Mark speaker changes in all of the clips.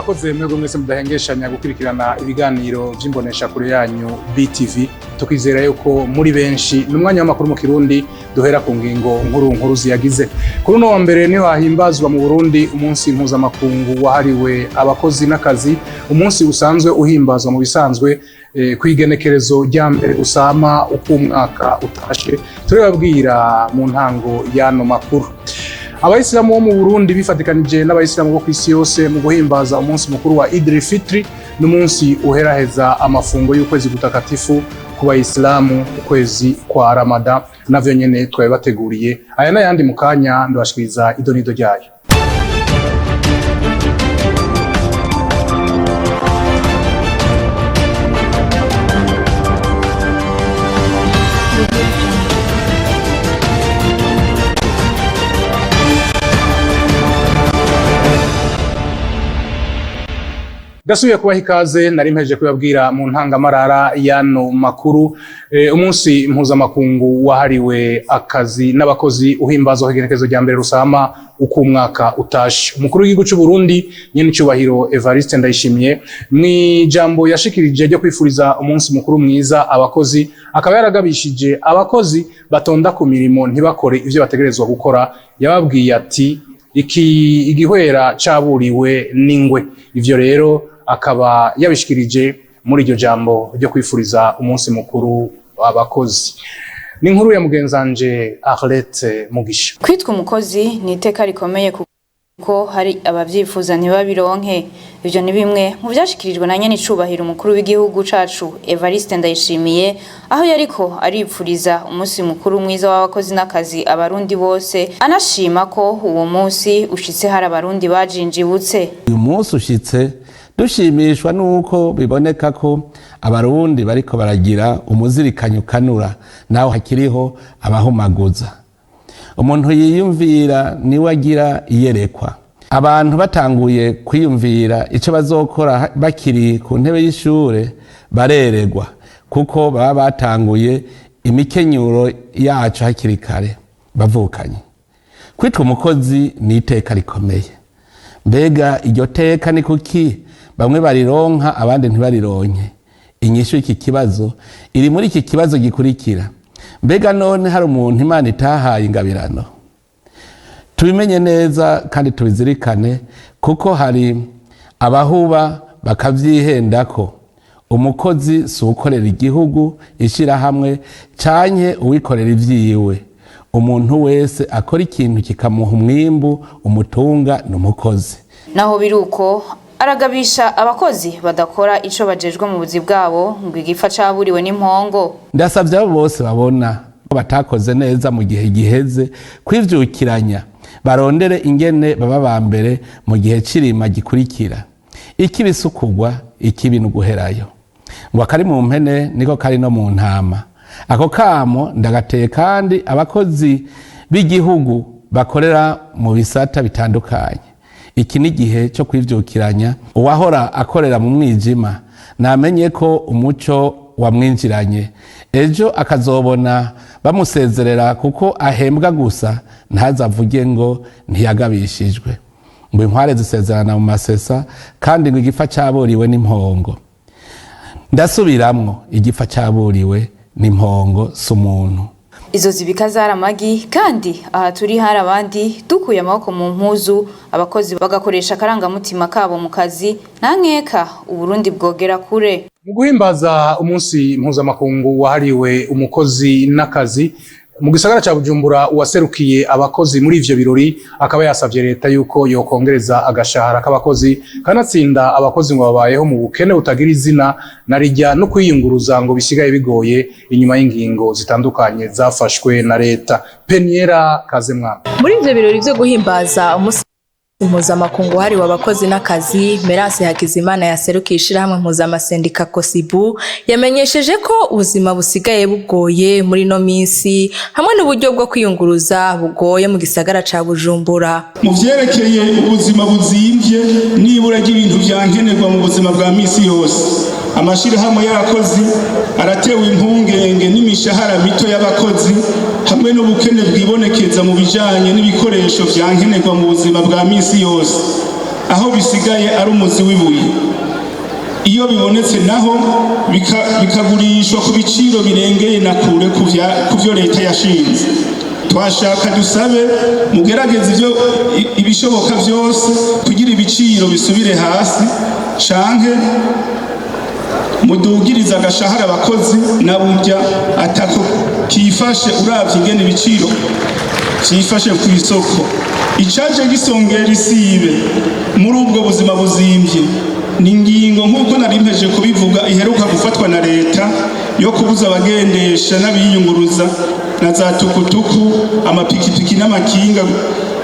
Speaker 1: Murakoze mwebwe mwese mudahengeshanya gukurikirana ibiganiro vy'imbonesha kure yanyu BTV. Tukizera yuko muri benshi. Ni umwanya w'amakuru mu Kirundi, duhera ku ngingo nkuru nkuru ziyagize. Kuri uno wa mbere niho hahimbazwa mu Burundi umunsi mpuzamakungu wahariwe abakozi n'akazi, umunsi usanzwe uhimbazwa mu bisanzwe kw'igenekerezo rya mbere usama uko umwaka utashe. Turababwira mu ntango y'ano makuru. Abayisilamu bo mu Burundi bifatikanije n'abayisilamu bo kw'isi yose mu guhimbaza umunsi mukuru wa Idil Fitri, n'umunsi uheraheza amafungo y'ukwezi gutakatifu ku bayisilamu, ukwezi kwa Ramadan. Navyo nyene twabibateguriye. Aya n'ayandi mu kanya ndabashikiriza idonido ryayo. Ndasubiye kubaha ikaze. Nari mpejeje kubabwira mu ntangamarara y'ano makuru, umunsi mpuzamakungu wahariwe akazi n'abakozi uhimbazwa kw'igenekerezo rya mbere rusama uko umwaka utashe. Umukuru w'igihugu c'u Burundi, nyenicubahiro Evariste Ndayishimiye, mw'ijambo yashikirije ryo kwifuriza umunsi mukuru mwiza abakozi, akaba yaragabishije abakozi batonda ku mirimo ntibakore ivyo bategerezwa gukora. Yababwiye ati: "Iki igihwera caburiwe n'ingwe." Ivyo rero akaba yabishikirije muri iryo jambo ryo kwifuriza umunsi mukuru abakozi. Ni inkuru ya mugenzanje Arlette Mugisha.
Speaker 2: Kwitwa umukozi ni iteka rikomeye, kuko hari abavyifuza ntibabironke. Ivyo ni bimwe mu vyashikirijwe na nyenicubahiro umukuru w'igihugu cacu Evariste Ndayishimiye, aho yariko aripfuriza umunsi mukuru mwiza w'abakozi n'akazi abarundi bose, anashima ko uwo munsi ushitse hari abarundi bajinjibutse.
Speaker 3: Uyu munsi ushitse dushimishwa nuko biboneka ko abarundi bariko baragira umuzirikanyo ukanura, naho hakiriho abahumaguza. Umuntu yiyumvira niwe agira iyerekwa. Abantu batanguye kwiyumvira ico bazokora bakiri ku ntebe y'ishure bareregwa, kuko baba batanguye imikenyuro yaco hakiri kare bavukanye. Kwitwa umukozi ni iteka rikomeye. Mbega iryo teka ni kuki bamwe barironka abandi ntibarironke? Inyishu y'iki kibazo iri muri iki kibazo gikurikira: mbega none hari umuntu Imana itahaye ingabirano? Tubimenye neza kandi tubizirikane, kuko hari abahuba bakavyihendako. Umukozi si uwukorera igihugu, ishirahamwe canke uwikorera ivyiwe. Umuntu wese akora ikintu kikamuha umwimbu umutunga ni umukozi.
Speaker 2: Naho biruko, aragabisha abakozi badakora ico bajejwe mu buzi bwabo, ngo igifa caburiwe n'impongo.
Speaker 3: Ndasavye abo bose babona ko batakoze neza mu gihe giheze kwivyukiranya, barondere ingene baba ba mbere mu gihe c'irima gikurikira. Ikibi si ukugwa, ikibi ni uguherayo. Ngo akari mu mpene niko kari no mu ntama. Ako kamo ndagateye kandi abakozi b'igihugu bakorera mu bisata bitandukanye. Iki ni igihe cyo kwivyukiranya. Uwahora akorera mu mwijima namenye ko umuco wamwinjiranye. Ejo akazobona bamusezerera kuko ahembwa gusa, ntazavuge ngo ntiyagabishijwe. Ngo inkware zisezerana mu masesa, kandi ngo igifa caburiwe n'impongo. Ndasubiramwo: igifa caburiwe n'impongo, si umuntu.
Speaker 2: Izo zibika zari amagi, kandi aha turi hari abandi. Dukuye amaboko mu mpuzu, abakozi bagakoresha akarangamutima kabo mu kazi, nta nkeka Uburundi bwogera kure.
Speaker 1: Mu guhimbaza umunsi mpuzamakungu wahariwe umukozi n'akazi, mu gisagara ca Bujumbura uwaserukiye abakozi muri ivyo birori akaba yasavye leta yuko yokongereza agashahara k'abakozi. Kanatsinda abakozi ngo babayeho mu bukene butagira izina, na rijya no kwiyunguruza ngo bisigaye bigoye inyuma y'ingingo zitandukanye zafashwe na leta. Peniera Kazemwana.
Speaker 4: Muri ivyo birori vyo guhimbaza umunsi mpuzamakungu wahariwe abakozi n'akazi, Merase Hakizimana yaserukiye ishirahamwe mpuzamasendika Kosibu yamenyesheje ko ubuzima busigaye bugoye muri ino minsi, hamwe n'uburyo bwo kwiyunguruza bugoye mu gisagara ca Bujumbura.
Speaker 5: Mu vyerekeye ubuzima buzimvye n'ibura ry'ibintu vya nkenerwa mu buzima bwa misi yose, amashirahamwe y'abakozi aratewe impungenge n'imishahara mito y'abakozi hamwe n'ubukene bwibonekeza mu bijanye n'ibikoresho vya nkenerwa mu buzima bwa misi yose. Aho bisigaye ari umuzi w'ibuye. Iyo bibonetse naho, bikagurishwa ku biciro birengeye na kure ku vyo leta yashinze. Twashaka dusabe mugerageze ivyo ibishoboka vyose kugira ibiciro bisubire hasi, canke mudugiriza agashahara abakozi, na burya atako kifashe uravye ingene ibiciro vyifashe ku isoko. Icaje gisongera isibe muri ubwo buzima buzimvye ni ingingo, nk'uko nari mpeje kubivuga, iheruka gufatwa na leta yo kubuza abagendesha n'abiyunguruza na za tukutuku, amapikipiki n'amakinga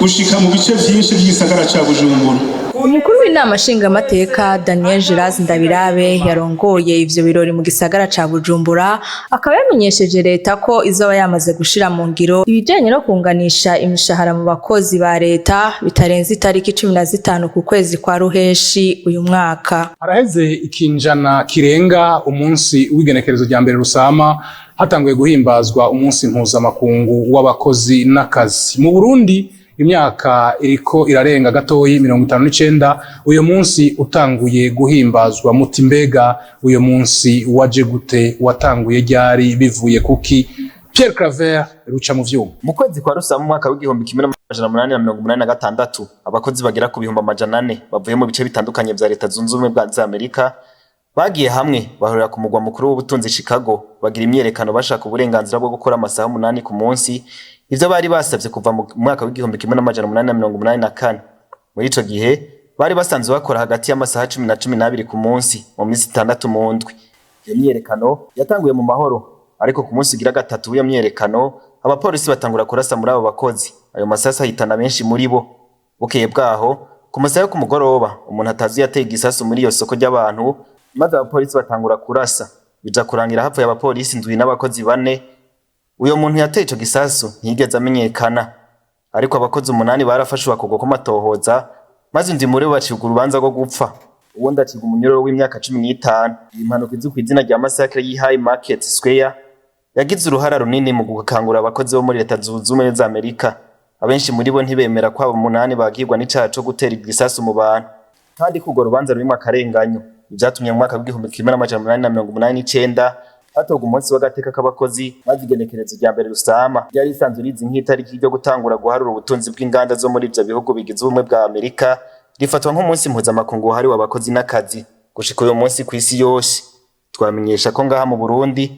Speaker 5: gushika mu bice vyinshi vy'igisagara ca Bujumbura.
Speaker 4: Umukuru w'inama nshingamateka Daniel Gélase Ndabirabe yarongoye ivyo birori mu gisagara ca Bujumbura, akaba yamenyesheje leta ko izoba yamaze gushira mu ngiro ibijanye no kunganisha imishahara mu bakozi ba leta bitarenze itariki 15 ku kwezi kwa Ruheshi uyu mwaka.
Speaker 1: Haraheze ikinjana kirenga umunsi w'igenekerezo rya 1 Rusama hatanguye guhimbazwa umunsi mpuzamakungu w'abakozi n'akazi. Mu Burundi imyaka iriko irarenga gatoyi 59 uyu munsi utanguye guhimbazwa. Muti mbega uyu munsi waje gute? Watanguye ryari? Bivuye kuki? Pierre Claver ruca mu vyuma.
Speaker 6: Mu kwezi kwa Rusama mu mwaka w'1886, abakozi bagera ku 400,000 bavuye mu bice bitandukanye vya Leta Zunze Ubumwe za Amerika bagiye hamwe bahurira ku mugwa mukuru w'ubutunzi Chicago, bagira imyerekano bashaka uburenganzira bwo gukora amasaha 8 ku munsi, ivyo bari basavye kuva mu mwaka w'1884. Muri ico gihe bari basanzwe bakora hagati y'amasaha 10 na 12 ku munsi mu minsi 6 mu ndwi. Iyo myiyerekano yatanguye mu mahoro, ariko ku munsi ugira gatatu w'iyo myiyerekano abapolisi batangura kurasa muri abo bakozi. Ayo masasu ahitana benshi muri bo. Bukeye bwaho ku masaha yo ku mugoroba, umuntu atazi yateye igisasu muri iyo soko ry'abantu, maze abapolisi batangura kurasa, bija kurangira hapfuye abapolisi 7 n'abakozi 4. Uyo muntu yateye ico gisasu ntiyigeze amenyekana, ariko abakozi 8 barafashwe bakogwa kw'amatohoza, maze undi muri bo bacibwa urubanza rwo gupfa, uwundi acibwa umunyororo w'imyaka 15. Iyi mpanuka izwi kw'izina rya massacre y'i High Market Square yagize uruhara runini mu gukangura abakozi bo muri Leta Zunze Ubumwe za Amerika. Abenshi muri bo ntibemera ko abo 8 bagirwa n'icaha co gutera igisasu mu bantu, kandi ko urwo rubanza rurimwo akarenganyo. Ivyatumye mu mwaka w'1889 hatorwa umunsi w'agateka k'abakozi, maze igenekerezo rya 1 Rusama ryari risanzwe rizi nk'itariki ryo gutangura guharura ubutunzi bw'inganda zo muri ivyo bihugu bigize ubumwe bwa Amerika, rifatwa nk'umunsi mpuzamakungu wahariwe abakozi n'akazi gushika uyu munsi kw'isi yose. Twamenyesha ko ngaha mu Burundi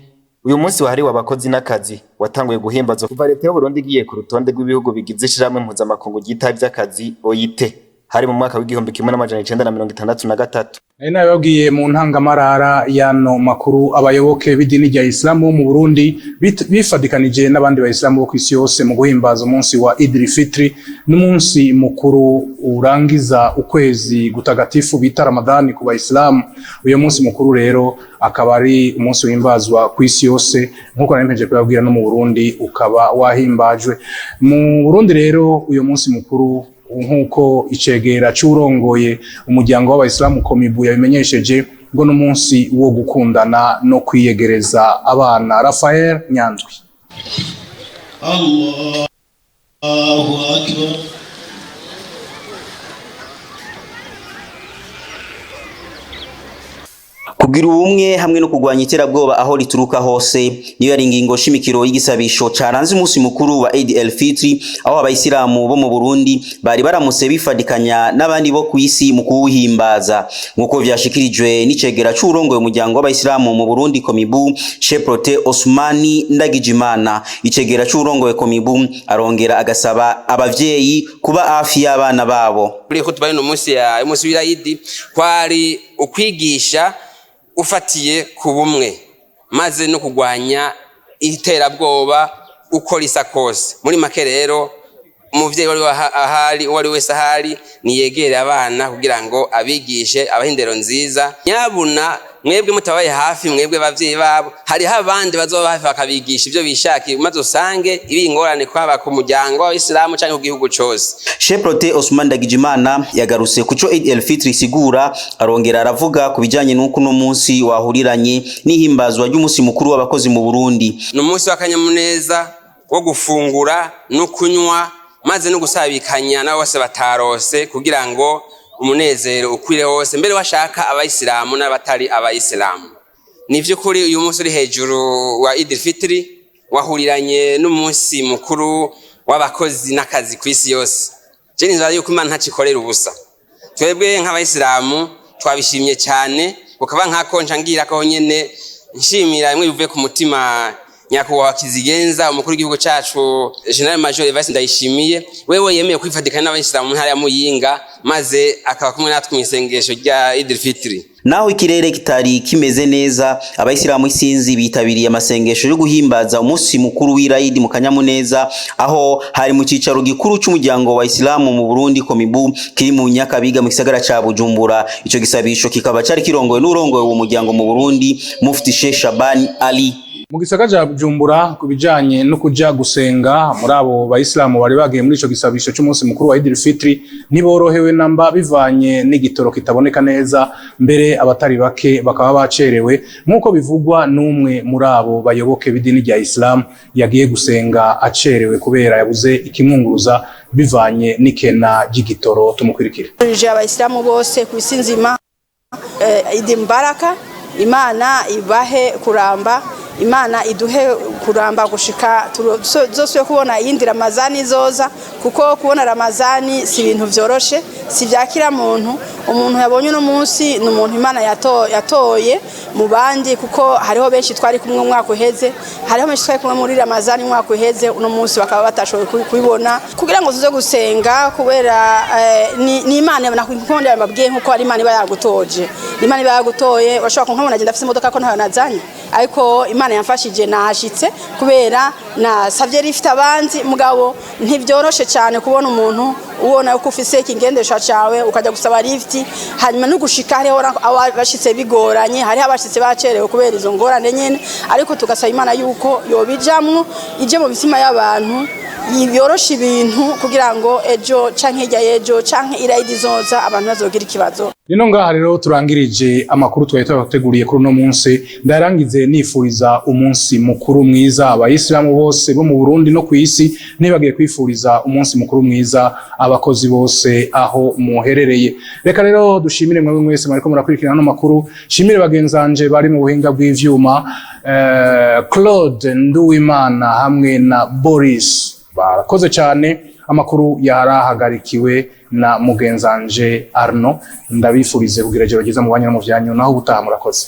Speaker 6: uyu munsi wahariwe abakozi n'akazi watanguye guhimbazwa kuva leta y'Uburundi igiye ku rutonde rw'ibihugu bigize ishirahamwe mpuzamakungu ryitaho ivy'akazi OIT, hari mu mwaka w'1963.
Speaker 1: Nari nabibabwiye mu ntangamarara y'ano makuru, abayoboke b'idini rya Islamu mu Burundi bifadikanije n'abandi bayisilamu bo kw'isi yose mu guhimbaza umunsi wa Idil Fitri, n'umunsi mukuru urangiza ukwezi gutagatifu bita Ramadhani ku bayisilamu. Uyu munsi mukuru rero akaba ari umunsi uhimbazwa kw'isi yose, nk'uko nari mpejeje kubabwira, no mu Burundi ukaba wahimbajwe. Mu Burundi rero uyu munsi mukuru, nk'uko icegera c'urongoye umuryango w'abayisilamu Komibu yabimenyesheje, ngo n'umunsi wo gukundana no kwiyegereza abana. Rafael Nyandwi.
Speaker 7: Allahu akbar.
Speaker 8: Kugira ubumwe hamwe no kurwanya iterabwoba aho rituruka hose niyo yari ingingo shimikiro y'igisabisho caranze umunsi mukuru wa Eid el Fitri, aho abayisilamu bo mu Burundi bari baramutse bifadikanya n'abandi bo kw'isi mu kuwuhimbaza, nk'uko vyashikirijwe n'icegera c'uwurongoye umuryango w'abayisilamu mu Burundi Komibu, Sheikh Protais Osmani Ndagijimana. Icegera c'uwurongoye Komibu arongera agasaba abavyeyi kuba hafi y'abana babo.
Speaker 9: Kuri hutuba y'uno munsi ya umunsi w'Irayidi kwari ukwigisha ufatiye ku bumwe, maze no kurwanya iterabwoba uko risa kose. Muri make rero, umuvyeyi wari ahari, uwo ari wese ahari, niyegere abana kugira ngo abigishe, abahe indero nziza. Nyabuna mwebwe mutabaye hafi, mwebwe bavyeyi babo, hariho abandi bazoba hafi bakabigisha ivyo bishakiye, maze usange ibi ingorane kwaba ku muryango w'Abayisilamu canke ku gihugu cose.
Speaker 8: Sheikh Protais Osman Ndagijimana yagarutse kuco Eid el Fitri isigura, arongera aravuga ku bijanye n'uko uno munsi wahuriranye n'ihimbazwa ry'umunsi mukuru w'abakozi mu Burundi.
Speaker 9: Ni umunsi w'akanyamuneza wo gufungura no kunywa, maze no gusabikanya nabo bose batarose, kugira ngo Umunezero ukwire hose, mbere washaka abayisilamu n'abatari abayisilamu. Ni vy'ukuri, uyu munsi uri hejuru wa Idil Fitri wahuriranye n'umunsi mukuru w'abakozi n'akazi ku isi yose. Je nizera yuko Imana ntacikorera ubusa. Twebwe nk'abayisilamu twabishimye cyane, bukaba nkako nca ngira ko nyene nshimira bimwe bivuye ku mutima nyakubahwa Kizigenza, umukuru w'igihugu cacu, Général Major Evariste Ndayishimiye, wewe yemeye kwifatikanya n'abayisilamu mu ntara ya Muyinga, maze akaba kumwe natwe mu isengesho rya Idil Fitri.
Speaker 8: Naho ikirere kitari kimeze neza, abayisilamu isinzi bitabiriye amasengesho yo guhimbaza umunsi mukuru w'Irayidi mu kanyamuneza, aho hari mu cicaro gikuru c'umuryango wa Isilamu mu Burundi, Komibu, kiri mu Nyakabiga mu gisagara ca Bujumbura. Ico gisabisho kikaba cari kirongowe n'urongoye uwo muryango mu Burundi, Mufti Sheikh Shabani Ali.
Speaker 1: Mu gisagara ca Bujumbura, ku bijanye no kuja gusenga, muri abo bayisilamu bari bagiye muri ico gisabisho c'umunsi mukuru wa Idil Fitri ntiborohewe namba, bivanye n'igitoro kitaboneka neza, mbere abatari bake bakaba bacerewe, nk'uko bivugwa n'umwe muri abo bayoboke b'idini rya Islam yagiye gusenga acerewe kubera yabuze ikimwunguruza bivanye n'ikena ry'igitoro. Tumukurikire.
Speaker 10: Abayisilamu bose ku isi nzima, Idi Mbaraka, Imana ibahe kuramba, Imana iduhe kuramba gushika zose kubona iyindi Ramazani izoza, kuko kubona Ramazani si ibintu vyoroshe, si vyakira muntu. Umuntu yabonye uno munsi ni umuntu Imana yatoye mu bandi, kuko hariho benshi twari kumwe umwaka uheze, hariho benshi twari kumwe muri Ramazani umwaka uheze, uno munsi bakaba batashoboye kubibona kugira ngo tuze gusenga, kubera ni Imana nakunde babwiye nkuko ari Imana iba yagutoje, Imana iba yagutoye. Washobora kunkabona agenda afise imodoka ko ntayo nazanye, ariko Imana yamfashije nahashitse kubera nasavye lift abanzi. Mugabo ntivyoroshe cyane kubona umuntu ubona uko ufise ikingendesha cawe ukajya gusaba lift, hanyuma no gushika hariho abashitse bigoranye, hariho abashitse bacerewe kubera izo ngorane nyene. Ariko tugasaba Imana yuko yobijamwo, ije mu mitima y'abantu, yorosha ibintu kugira ngo ejo canke hirya y'ejo canke irayidi izoza abantu bazogira ikibazo.
Speaker 1: Rino ngaha rero turangirije amakuru twari twabateguriye kuri uno munsi. Ndarangize nifuriza umunsi mukuru mwiza abayisilamu bose bo mu Burundi no ku isi, nibagiye kwifuriza umunsi mukuru mwiza abakozi bose aho muherereye. Reka rero dushimire mwebwe mwese mwariko murakurikirana ano makuru, shimire bagenzanje bari mu buhinga bw'ivyuma, Claude Nduwimana hamwe na Boris, barakoze cyane. Amakuru yarahagarikiwe na mugenzanje Arno. Ndabifurize kugira ijoro ryiza mu banyu no mu vyanyu, naho ubutaha. Murakoze.